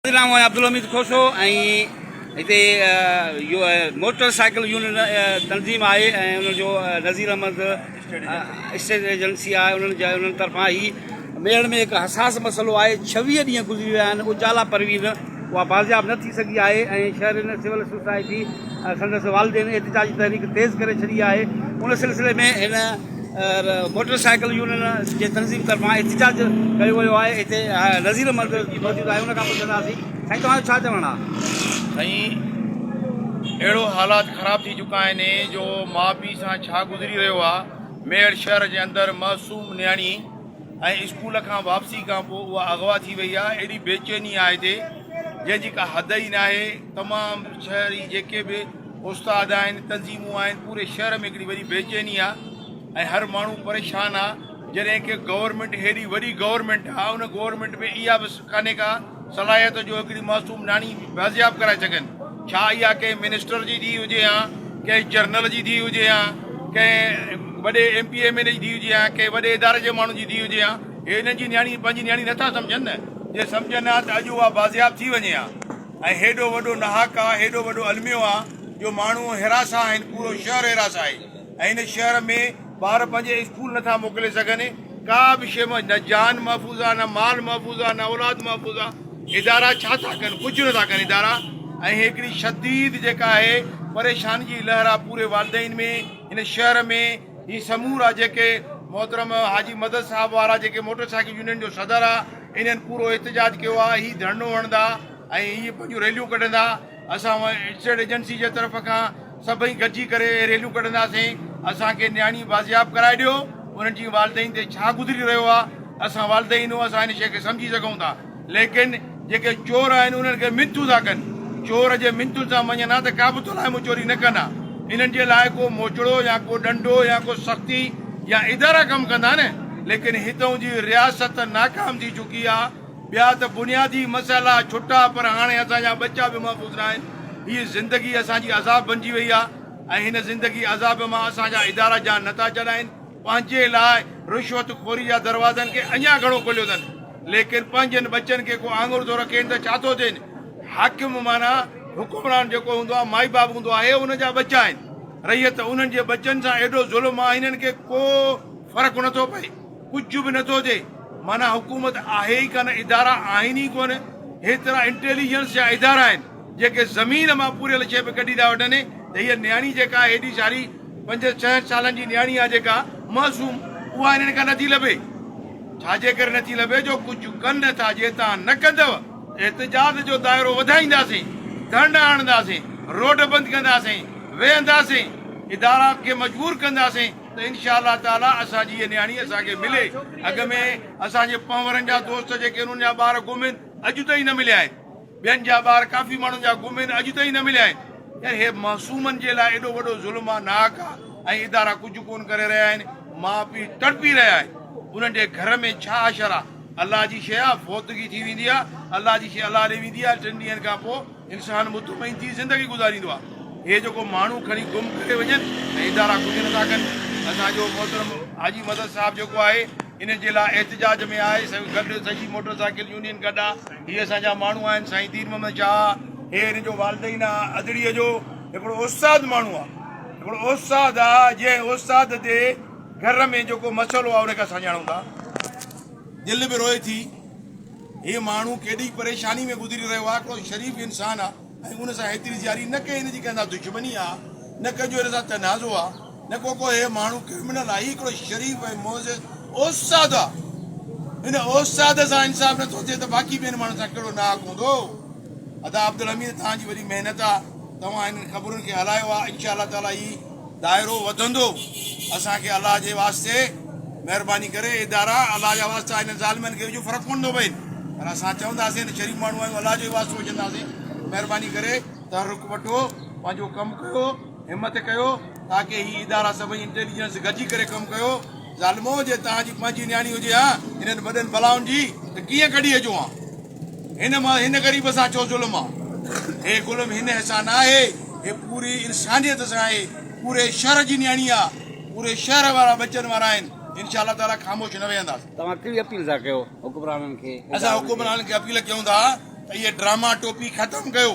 نام آهي عبدالحميد کوسو ۽ هتي موٽر سائيڪل يونين تنظيم آهي ۽ ان جو نذير احمد اسٽيٽ ايجنسي آهي انهن جا انهن طرفان هي ميڙ ۾ هڪ حساس مسئلو آهي 26 ڏينهن گذري ويا آهن اجالا پروين اها بازياب نه ٿي سگهي آهي ۽ شهرين سول سوسائٽي سندس والدين احتجاجي تحريڪ تيز ڪري ڇڏي آهي ان سلسلي ۾ هن موٽر سائيڪل يونين جي تنظيم طرفان احتجاج ڪيو ويو آهي هتي نذير احمد موجود آهي ان کان پڇنداسين سائين توهان جو ڇا چوڻ آهي؟ سائين اهڙو حالات خراب ٿي چڪا آهن جو ماء پيء سان ڇا گذري رهيو آهي ميهڙ شهر جي اندر معصوم نياڻي ۽ اسڪول کان واپسي کان پوء اها اغوا ٿي وئي آهي اهڙي بيچيني آهي هتي جنهن جي ڪا حد ئي ناهي تمام شهري جيڪي به استاد آهن تنظيمون آهن پوري شهر ۾ هڪڙي وڏي بيچيني آهي ۽ هر ماڻهو پريشان آهي جڏهن ڪي گورنمينٽ هيڏي وڏي گورنمينٽ آهي ان گورنمينٽ ۾ اها به ڪانهي ڪا صلاحيت جو هڪڙي معصوم نياڻي بازياب ڪرائي سگهن ڇا اها ڪنهن منسٽر جي ڌيء هجي ها ڪنهن جرنل جي ڌيء هجي ها ڪنهن وڏي ايم پي ايم اين اي جي ڌيء هجي ها ڪنهن وڏي اداري جي ماڻهن جي ڌيء هجي ها هي انهن جي نياڻي پنهنجي نياڻي نٿا سمجهن نه جي سمجهن ها ته اڄ اها بازياب ٿي وڃي ها ۽ هيڏو وڏو ناحق آ هيڏو وڏو الميو آ جو ماڻهو هراسان آهن پورو شهر هراسان آهي ۽ هن شهر ۾ ٻار پنهنجي اسڪول نٿا موڪلي سگهن ڪا به شيء نه جان محفوظ آ نه مال محفوظ آ نه اولاد محفوظ آ ادارا ڇا ٿا ڪن ڪجهه نٿا ڪن ادارا ۽ هڪڙي شديد جيڪا آهي پريشاني جي لهر آ پوري والدين ۾ هن شهر ۾ هي سمورا جيڪي محترم حاجي مدد صاحب وارا جيڪي موٽر سائيڪل يونين جو صدر آ انهن پورو احتجاج ڪيو آ هي ڌرڻو هڻندا ۽ هي پنهنجون ريليون ڪڍندا اسان اسٽيٽ ايجنسي جي طرف کان سڀئي گڏجي ڪري ريليون ڪڍنداسين اسان کي نياڻي بازياب ڪرائي ڏيو انهن جي والدين تي ڇا گذري رهيو آ اسان والدين اسان ان شيء کي سمجهي سگهون ٿا ليڪن جيڪي چور آهن انهن کي منٿون ٿا ڪن. چور جي منٿن سان مڃن ها ته ڪابه ٿلاء مون چوري نه ڪن ها. انهن جي لاء ڪو موچڙو يا ڪو ڏنڊو يا ڪو سختي يا ادارا ڪم ڪندا نه. ليڪن هتئون جي رياست ناڪام ٿي چڪي آ. ٻيا ته بنيادي مسئلا ڇٽا پر هاڻي اسان جا ٻچا به محفوظ ناهن. هيء زندگي اسان جي عذاب بنجي وئي آ ۽ هن زندگي عذاب مان اسان جا ادارا جان نٿا ڇڏائين. پنهنجي لاء رشوت خوري جا دروازن کي اڃا گهڻو کوليو اٿن. ليڪن پنهنجن ٻچن کي ڪو آڱر ٿو رکين ته ڇا ٿو ٿين؟ حاڪم معنيٰ حڪمران جيڪو هوندو آهي مائي باب هوندو آهي ان جا ٻچا آهن رعيت انهن جي ٻچن سان ايڏو ظلم آهي هنن کي ڪو فرق نٿو پئي ڪجهه به نٿو ٿئي معنيٰ حڪومت آهي ئي ڪانه ادارا آهن ئي ڪونه هيترا انٽيليجنس جا ادارا آهن جيڪي زمين مان پوريل شيء به ڪڍي ٿا وٺن ته هيء نياڻي جيڪا هيڏي ساري پنج ڇهن سالن جي نياڻي آهي جيڪا معصوم اها هنن کان نٿي لڀي. ڇا جي ڪري نٿي لڀي جو ڪجهه ڪن ٿا جي توهان نه ڪندؤ ته احتجاج جو دائرو وڌائينداسين، ڌرڻا هڻنداسين، روڊ بند ڪنداسين، ويهنداسين، ادارا کي مجبور ڪنداسين ته انشاء الله تعاليٰ اسان جي هيء نياڻي اسان کي ملي. اڳ ۾ اسان جي پنهورن جا دوست جيڪي انهن جا ٻار گم آهن اڄ تائين نه مليا آهن. ٻين جا ٻار ڪافي ماڻهن جا گم آهن اڄ تائين نه مليا آهن. يار هي معصومن جي لاء ايڏو وڏو ظلم آ ناحق آ ۽ ادارا ڪجهه ڪون ڪري رهيا آهن ماء پيء تڙپي رهيا آهن انهن جي گهر ۾ ڇا حشر آ الله جي شيء آ فوتگي ٿي ويندي آ الله جي شيء الله ڏي ويندي آ ٽن ڏينهن کان پوء انسان مطمئن ٿي زندگي گذاريندو آ هي جيڪو ماڻهو کڻي گم ڪري وڃن ۽ ادارا ڪجهه نٿا ڪن اسان جو محترم حاجي مدد صاحب جيڪو آهي ان جي لاء احتجاج ۾ آهي گڏ سڄي موٽر سائيڪل يونين گڏ آ هي اسان جا ماڻهو آهن سائين دين محمد شاهه هي هن جو والدين آ ادڙيء جو هڪڙو استاد ماڻهو آ هڪڙو استاد آ جنهن استاد جي گهر ۾ جيڪو مسئلو آ ان کي اسان ڄاڻون ٿا دل به روئي ٿي هي ماڻهو ڪيڏي پريشاني ۾ گذري رهيو آ هڪڙو شريف انسان آ ۽ ان سان هيتري زياري نه ڪنهن هن جي ڪنهن سان دشمني آ نه ڪنهن جو هن سان تنازعو آ نه ڪو ڪو هي ماڻهو ڪرمنل آ هي هڪڙو شريف ۽ معزز استاد آ هن استاد سان انصاف نٿو ٿئي ته باقي ٻين ماڻهن سان ڪهڙو ناحق هوندو ادا عبدالحميد توهان جي وڏي محنت آ توهان هنن خبرن کي هلايو آ انشاء الله تعالي هي دائرو وڌندو اسان کي الله جي واسطي مهرباني ڪري ادارا الله جا واسطا هنن ظالمن کي وجهو فرق ڪونه ٿو پئي پر اسان چونداسين شريف ماڻهو آهيون الله جو ئي واسطو وجهنداسين مهرباني ڪري تحرڪ وٺو پنهنجو ڪم ڪيو همت ڪيو تاڪه هي ادارا سڀئي انٽيليجنس گڏجي ڪري ڪم ڪيو ظالمو جي توهان جي پنهنجي نياڻي هجي ها هنن وڏن بلائن جي ته ڪيئن ڪڍي اچو ها هن مان هن غريب سان ڇو ظلم آ هي ظلم هن سان نه آهي هي پوري انسانيت سان آهي پوري شهر جي نياڻي آ پوري شهر وارا ٻچن وارا آهن انشاء الله تعالي خاموش نه ويهنداسين. توهان ڪهڙي اپيل ٿا ڪيو حڪمرانن کي؟ اسان حڪمرانن کي اپيل ڪيون ٿا. ته اهي ڊراما ٽوپي ختم ڪيو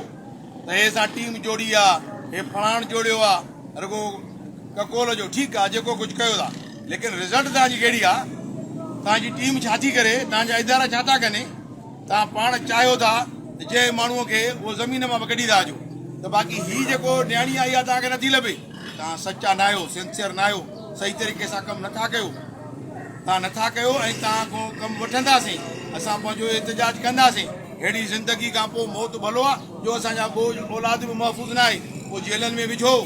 ته هي اسان ٽيم جوڙي آ هي فلاڻ جوڙيو آ رڳو ڪڪول جو ٺيڪ آ جيڪو ڪجهه ڪيو ٿا ليڪن رزلٽ توهان جي ڪهڙي آ توهان جي ٽيم ڇا ٿي ڪري توهان جا ادارا ڇا ٿا ڪن توهان پاڻ چاهيو ٿا ته جنهن ماڻهو کي اهو زمين مان به ڪڍي ٿا اچو ته باقي هي جيڪو نياڻي آئي آ توهان کي نٿي لڀي توهان سچا ناهيو سنسيئر ناهيو صحيح طريقي سان ڪم نٿا ڪيو توهان نٿا ڪيو ۽ توهان کان ڪم وٺنداسين، اسان پنهنجو احتجاج ڪنداسين، ههڙي زندگي کان پوء موت ڀلو آ جو اسان جا ٻوجهه اولاد به محفوظ ناهي، پوء جيلن ۾ وجهو،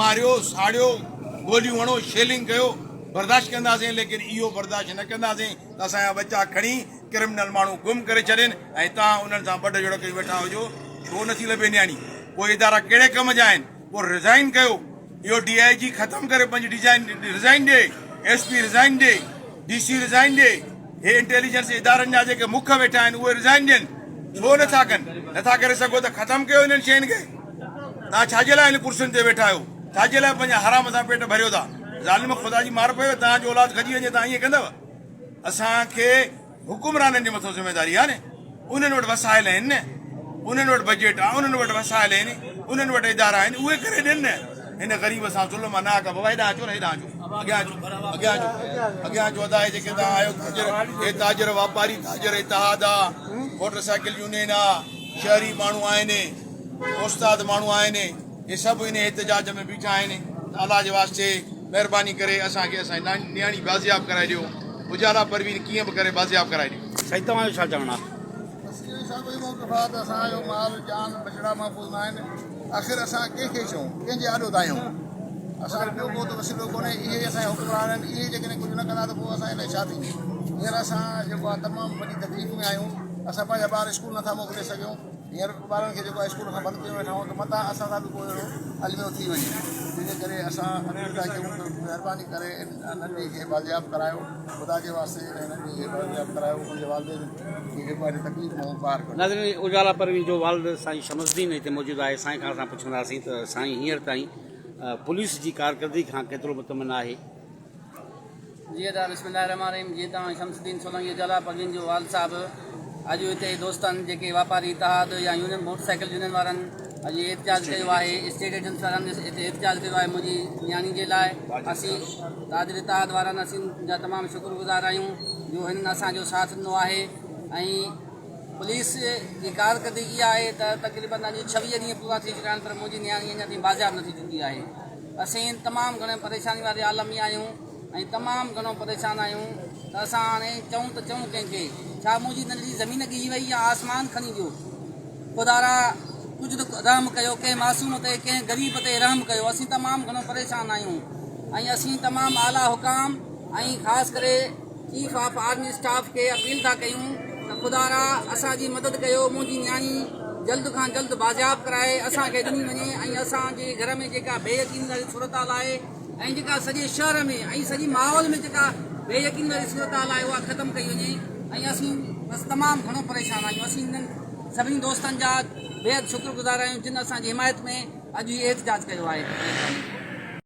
ماريو، ساڙيو، گوليون هڻو، شيلنگ ڪيو، برداشت ڪنداسين ليڪن اهو برداشت نه ڪنداسين ته اسان جا ٻچا کڻي ڪرمنل ماڻهو گم ڪري ڇڏين ۽ توهان انهن سان ٻڍ جوڙ ڪيون ويٺا هجو، ڇو نٿي لڀي نياڻي، پوء ادارا ڪهڙي ڪم جا آهن، پوء رزائن ڪيو. اهو ڊي I جي ختم ڪري پنهنجي ڊيزائن رزائن ڏي، ايس پي رزائن ڏي، ڊي سي رزائن ڏي، هي انٽيليجنس ادارن جا جيڪي مک ويٺا آهن اهي رزائن ڏين، ڇو نٿا ڪن؟ نٿا ڪري سگهو ته ختم ڪيو انهن شين کي، توهان ڇا جي لاء هن ڪرسين تي ويٺا آهيو، ڇا جي لاء پنهنجا حرام سان پيٽ ڀريو ٿا، ظالم خدا جي مار پيو توهان جو اولاد کڄي وڃي توهان ائين ڪندؤ؟ اسان کي حڪمرانن جي مٿان ذميواري آهي نه، انهن وٽ وسائل آهن نه، انهن وٽ بجيٽ آهي، انهن وٽ وسائل آهن، انهن وٽ ادارا آهن، اهي ڪري ڏين نه. هن غريب سان ظلم آهي، ناحق آهي. بابا هيڏانهن اچو نه، هيڏانهن اچو، اڳيان اچو، اڳيان اچو، اڳيان اچو ادا، هي جيڪي توهان آهيو تاجر، هي تاجر واپاري تاجر اتحاد آ، موٽر سائيڪل يونين آ، شهري ماڻهو آهن، استاد ماڻهو آهن، هي سڀ ان احتجاج ۾ بيٺا آهن ته الله جي واسطي مهرباني ڪري اسان کي اسان جي نياڻي بازياب ڪرائي ڏيو. اجالا پروين ڪيئن به ڪري بازياب ڪرائي ڏيو. سائين توهان جو ڇا چوڻ آ. بس اهو ئي ساڳيو ئي موقف آ ته اسان جو مال جان ٻچڙا محفوظ نه آهن آخر اسان ڪنهن کي چئون ڪنهن جي آڏو دانهيون اسان وٽ ٻيو ڪو ته وسيلو ڪونهي اهي ئي اسان جا حڪمران آهن اهي ئي جيڪڏهن ڪجهه نه ڪندا ته پوء اسان جي لاء ڇا ٿيندو هينئر اسان جيڪو آ تمام وڏي تڪليف ۾ آهيون اسان پنهنجا ٻار اسڪول نٿا موڪلي سگهيون هينئر به ٻارن کي جيڪو آهي اسڪول کان بند ڪيو ويٺا آهيون ته متان اسان سان به ڪو اهڙو الميو ٿي وڃي جنهن جي ڪري اسان اپيل ٿا ڪيون ته مهرباني ڪري ان ننڍي کي بازياب ڪرايو خدا جي واسطي ان ننڍي کي بازياب ڪرايو ان جي والدين کي جيڪو آهي تڪليف مان ٻاهر ڪڍو. ناظرين اجالا پروين جو والد سائين شمس الدين هتي موجود آهي سائين کان اسان پڇنداسين ته سائين هينئر تائين پوليس جي ڪارڪردگي کان ڪيترو مطمئن آهي. جي ادا بسم الله الرحمٰن الرحيم جي توهان شمس الدين سولنگي جلا پڳين جو والد صاحب اڄ هتي دوستن جيڪي واپاري اتحاد يا يونين موٽر سائيڪل يونين وارن اڄ احتجاج ڪيو آهي اسٽيٽ ايجنسي وارن هتي احتجاج ڪيو آهي منهنجي نياڻي جي لاء اسين تاجر اتحاد وارن اسين جا تمام شڪر گذار آهيون جو هنن اسان جو ساٿ ڏنو آهي ۽ پوليس جي ڪارڪردگي اها آهي ته تقريبن اڄ 26 ڏينهن پورا ٿي چڪا آهن پر منهنجي نياڻي اڃا تائين بازياب نه ٿي چڪي آهي اسين تمام گهڻي پريشاني واري عالم ۾ آهيون ۽ تمام گهڻو پريشان آهيون ته اسان هاڻي چئون ته چئون ڪنهن کي؟ ڇا منهنجي ننڍڙي زمين ڳهي وئي يا آسمان کڻي ويو؟ خدارا ڪجهه ته رحم ڪيو، ڪنهن معصوم تي، ڪنهن غريب تي رحم ڪيو، اسين تمام گهڻو پريشان آهيون ۽ اسين تمام اعليٰ حڪام ۽ خاص ڪري چيف آف آرمي اسٽاف کي اپيل ٿا ڪيون ته خدارا اسان جي مدد ڪيو منهنجي نياڻي جلد کان جلد بازياب ڪرائي اسان کي ڏني وڃي ۽ اسان جي گهر ۾ جيڪا بي يقيني واري صورتحال آهي ۽ جيڪا سڄي شهر ۾ ۽ سڄي ماحول ۾ جيڪا بي يقيني واري صورتحال آهي اها ختم ڪئي وڃي ۽ اسين بس تمام گهڻو پريشان آهيون اسين انهن سڀني دوستن جا بيحد شڪر گذار آهيون جن اسان جي حمايت ۾ اڄ هي احتجاج ڪيو آهي.